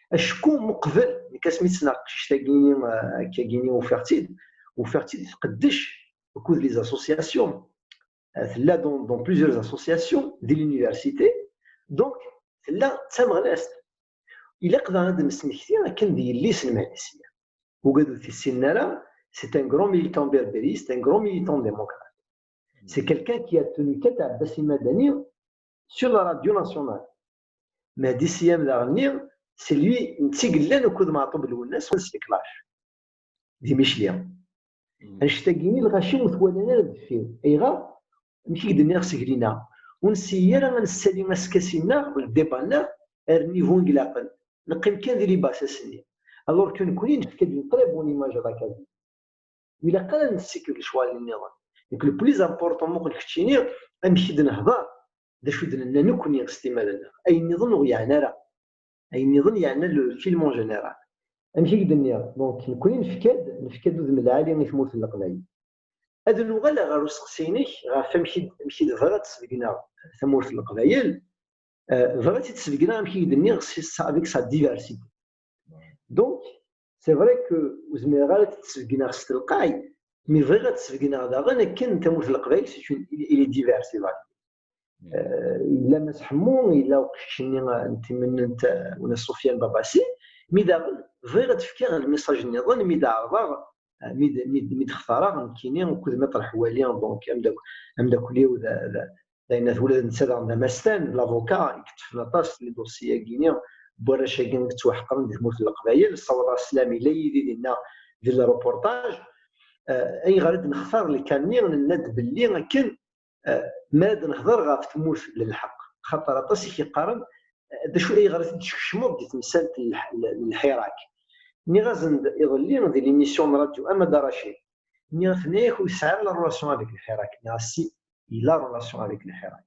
acku meqbel, nekk asmi tt-ssneɣ teqcict-agi-ni, eh, akkagini ufiɣ-tt-id, ufiɣ-tt-id tqeddec akked les associations. Eh, tella dans, dans plusieurs associations, di l'université, donc tella d tameɣnast. Ilaq daɣen ad d-nesmekti akken d yelli-s n Mehdi Siyam. Ugad ur t-issinen ara, c'est un grand militant berbériste, un grand militant démocrate. C'est quelqu'un qui a tenu tête à Abbas Madani sur la radio nationale. Mehdi Siyam daɣenni, c'est lui, netta i yellan akked Meɛṭub Lwennas, on se clash. Di Micli. Annect-agi-ni lɣaci ur t-walan ara deffir. Ayɣer? Amek i k-d-nniɣ seg lina, ur nessi ara ad nessali askasi-nneɣ, le débat-nneɣ, ar niveau i ilaqen. Neqqim kan di les bases-nni. Alors que nekkni nefka-d une très bonne image à la Kabylie. Ur ilaq ara ad nessikel lecɣal nniḍen. Donc le plus important, muqel keččini, amek i d-nehḍer, d acu i d-nenna nekkni s timmad-nneɣ. Ayen nniḍen ur yeɛni ara. Ayen nniḍen yeɛna le film en général. Amek i k-d-nniɣ, donc nekkni nefka-d, nefka-d udem lɛali i tmurt n Leqbayel. Ad nuɣal ɣer useqsi-inek ɣef amek i, amek i d-bɣiɣ ad d-sbeggneɣ tamurt n Leqbayel. Eh, bɣiɣ ad tt-id-sbeggneɣ amek i k-d-nniɣ, s, s, avec sa diversité. Donc, c'est vrai que ur zmireɣ ara ad tt-id-sbeggneɣ s telqay, mi bɣiɣ ad tt-sbeggneɣ daɣen akken tamurt n Leqbayel, c'est une, il, il est divers, c'est vrai. Eh, yella Mass Ḥemmu, yella uqcic-nni n timunent, eh, Wna Sufyan Babasi, mi daɣen bɣiɣ ad d-fkeɣ lmessage nniḍen, mi d-ɛerḍeɣ, eh, mi d, mi d, mi d-xtareɣ nekkini akked Maître Ḥwali, donc amdak-, amdakkel-iw d, d, d ayen ula d netta daɣen d amastan, d l'avocat, i yeṭṭfen aṭas n les dossiers-agi-ni n warrac-agi i yettwaḥeqren di tmurt n Leqbayel. Ssawḍeɣ sslam, yella yid-i dinna di le reportage. Eh, ayɣer i d-nextar le cas-nni? Nenna-d belli akken, eh, mi ara d-nehder ɣef tmurt n lḥeqq, xaṭer aṭas i k-yeqqaren, eh, d acu, ayɣer i t-id-tkecmeḍ di temsalt n lḥ-, n lḥirak? Nniɣ-asen-d iḍelli di l'émission n radio Amada Racid, nniɣ-asen, yak ur yesɛi ara la relation avec lḥirak. Nniɣ-as, si, il a relation avec lḥirak.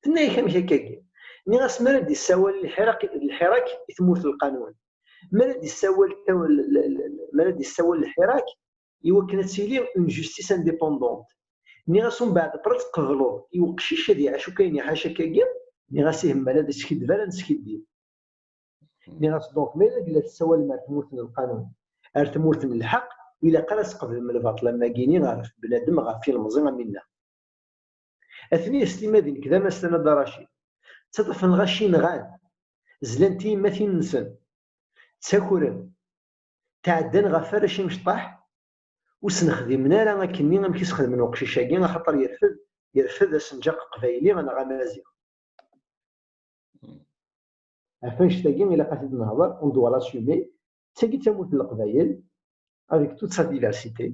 Tenna-yak, amek akkagi? Nniɣ-as, mi ara d-yessawal lḥirak, lḥirak i tmurt n lqanun, mi ara d-yessawal, mi ara d-yessawal lḥirak i wakken ad tili une justice indépendante. Nniɣ-as, umbeɛd après tqebleḍ i uqcic ad iɛac akk ayen iɛac akkagi? Nniɣ-as, ih, mmal ad iskiddeb ara neskiddib. Nniɣ-as, donc, ma yella la tessawalem ar tmurt n lqanun, ar tmurt n lḥeqq, ur ilaq ara ad tqeblem lbaṭel am wagini ɣef bnadem, ɣef ilemẓi am winna. Atni s timmad-inek d amastan a Dda Racid. Ttaṭṭafen lɣaci nɣan, zlan tiyemmatin-nsen, ttakren, tɛeddan ɣef warrac imecṭaḥ, ur sen-xdimen ara akkenni amek i s-xedmen uqcic-agi, axaṭer yerfed, yerfed asenǧaq aqbayli neɣ amaziɣ. Ɣef annect-agi ilaq ad t-id-nehḍer, on doit l'assumer. D tagi d tamurt n Leqbayel, avec toute sa diversité.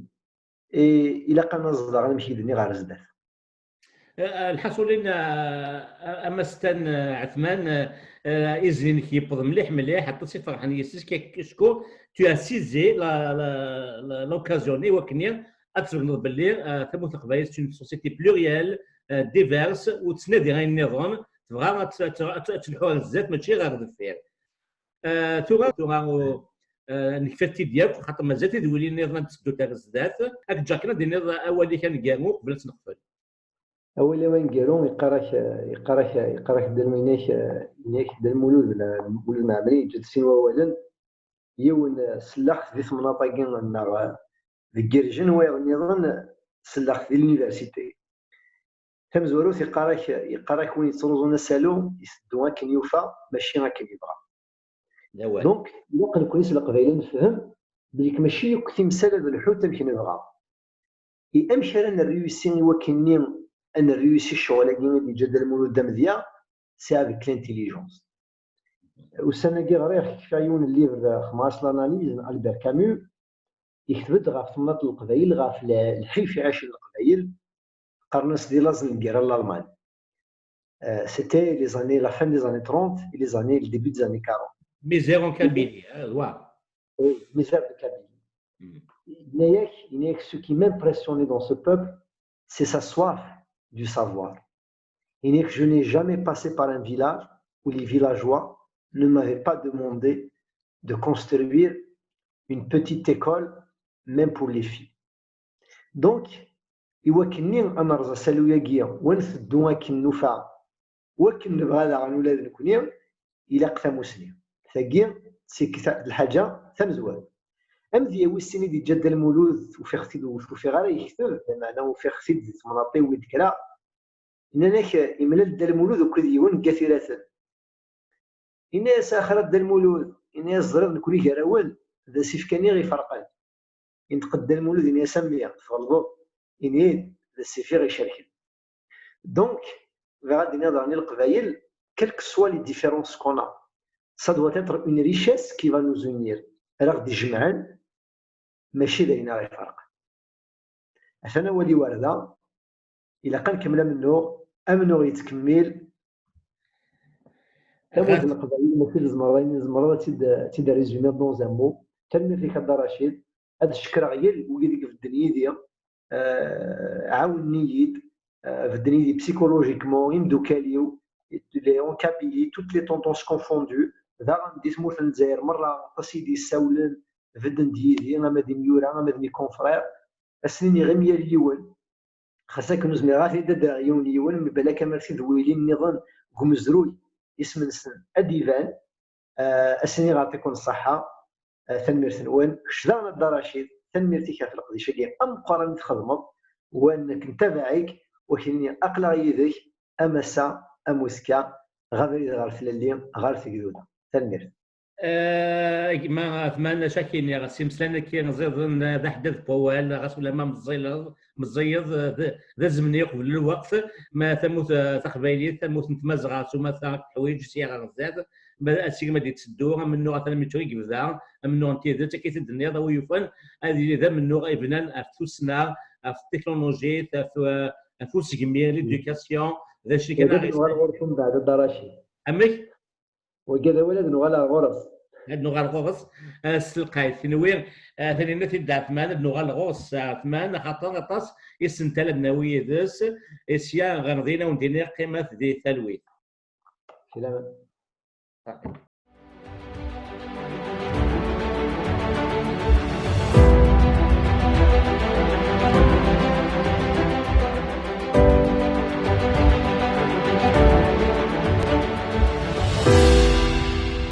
Et ilaq ad naẓ daɣen amek i d-nniɣ ɣer zdat. Eh, lḥaṣulin, eh, amastan, eh, Ɛetman, eh, eh, izen-inek yewweḍ mliḥ mliḥ, aṭas i ferḥen yes-s, kek-, acku tu as saisi la, la, la, l'occasion i wakken ad tbegneḍ belli, eh, tamurt n Leqbayel c'est une société plurielle, eh, diverse, ur tettnadi ayen nniḍen, Tebɣa ad t- ad t- ad t- ad telḥu ɣer zdat, mačči ɣer deffir. Ah, tura, tura, uh, ah, nekfa-t-id yakk, xaṭer mazal tidwilin nniḍen ad d-teddunt ɣer zdat. Ad k-ǧǧeɣ kan ad d-tiniḍ awal-ik aneggaru qbel ad tt-neqfel. Awal-iw aneggaru, yeqqar-ak, yeqqar-ak, yeqqar-ak Dda Lmulud, yeqqar-ak Dda Lmulud, Lmulud Mɛemmri, yeǧǧa-d sin wawalen. Yiwen, eh, selleɣ-t di temnaḍt-agi, neɣ, eh, deg Irjen, wayeḍ nniḍen selleɣ-t di l'université. Tamezwarut, yeqqar-ak, yeqqar-ak win yettruẓun asalu, iteddu akken yufa, mačči akken yebɣa. Donc, ilaq nekkni s Leqbayel ad nefhem belli mačči akk timsal ad lḥunt amek nebɣa. I amek ara nreyusi i wakken-nni ad nreyusi ccɣel-agi i d-yeǧǧa Dda Lmulud d amedya? C'est avec l'intelligence. Ussan-agi ɣriɣ, kfiɣ yiwen n livre, xedmeɣ-as l'analyse, n Albert Camus, yekteb-d ɣef temnaḍt n Leqbayel, ɣef le- lḥif i ɛicen Leqbayel, qqaren-as di laẓ n lgirra n Lalman. Euh, c'était les années, la fin des années trente et les années, le début des années quarante. Misère en Kabylie, hein, ouais. Oui, misère de Kabylie. Yenna-yak, yenna-yak, ce qui m'impressionnait dans ce peuple, c'est sa soif du savoir. Yenna-yak, je n'ai jamais passé par un village où les villageois ne m'avaient pas demandé de construire une petite école, même pour les filles. Donc, i wakken-nni ad nerẓ asalu-agi, wa nteddu akken nufa, wakken nebɣa daɣen ula d nekni, ilaq tamusni. Tagi, d tikta-, d lḥaǧa tamezwarut. Amedya wis sin i d-yeǧǧa Dda Lmulud, ufiɣ-t-id ur t-ufiɣ ara yekteb, lameɛna ufiɣ-t-id di temnaḍt-iw i d-kkreɣ. Nnan-ak, imlal Dda Lmulud akked yiwen n At Iraten. Yenna-yas, axir a Dda Lmulud, yenna-yas, ẓriɣ nekni gar-awen, d asif kan i ɣ-iferqen. Yenṭeq-d Dda Lmulud, yenna-yas, a mmi, tɣelḍeḍ, ini-d, d asif i ɣ-icerken. Donc, bɣiɣ ad d-iniɣ daɣen i Leqbayel, quelles que soient les différences qu'on a, ça doit être une richesse qui va nous unir, ara ɣ-d-ijemɛen, mačči d ayen ara ɣ-iferqen. Atan awal-iw ar da, ilaq ad nkemmel amennuɣ, amennuɣ yettkemmil. Tamurt n Leqbayel, mačči tzemreḍ ayen tzemreḍ ad tt-id, ad tt-id-résumiḍ dans un mot. Tanemmirt-ik a Dda Racid. Ad cekkreɣ yal wid i ibedden yid-i, euh, ɛawnen-iyi-d, euh, bedden yid-i psychologiquement, imdukal-iw, les, en Kabylie, toutes les tendances confondues. Daɣen di tmurt n Lezzayer merra, aṭas i d-yessawlen, bedden-d yid-i, ama d imyura, ama d mes confrères. Ad sen-iniɣ i myal yiwen, xas akken ur zmireɣ ad t-id-adreɣ yiwen yiwen, mi balak amer tidwilin nniḍen deg umezruy isem-nsen ad d-iban. Ah, ad sen-iniɣ yeɛṭikum ṣṣeḥḥa. Ah, tanemmirt-nwen. Kečč daɣen a Dda Racid, tanemmirt-ik ɣef leqdic-agi ameqqran i txedmeḍ, wa nekk ntabaɛ-ik, wa k-nini aql-aɣ yid-k, am ass-a, am uzekka, ɣer abrid ɣer tlelli, ɣer tegduda. Tanemmirt. Ah, gma Ɛetman, acu ak-iniɣ, s imeslayen-agi ẓiḍen, d aḥeddad n wawal, ɣas ulamma meẓẓileḍ, meẓẓiyeḍ, d, d azemni uqbel lweqt, ma tamurt, ah, taqbaylit, tamurt n Tmazɣa s umata teḥwiǧ sya ɣer zdat, ma asmi ma d-yetteddu, amennuɣ atan amek i yebda, amennuɣ n tidet, akka i t-id-tenniḍ, a wi yufan, ad yili d amennuɣ ibnan ɣef tussna, ɣef teknulujit, ɣef, ah, ɣef usegmi, l'éducation, d acu kan ara nuɣal ɣur-k umbeɛd, a Dda Racid. Amek? Wagi d awal ad nuɣal ar ɣur-s. Ad nuɣal ɣur-s, ah, s telqayt. Kenwi, ah, taninna-t-id Ɛetman, ad nuɣal ɣur-s, ah, Ɛetman, axaṭer aṭas isental ad nawi yid-s, i sya ɣer din, a wen-d-iniɣ, qqimet di talwit. Filaman.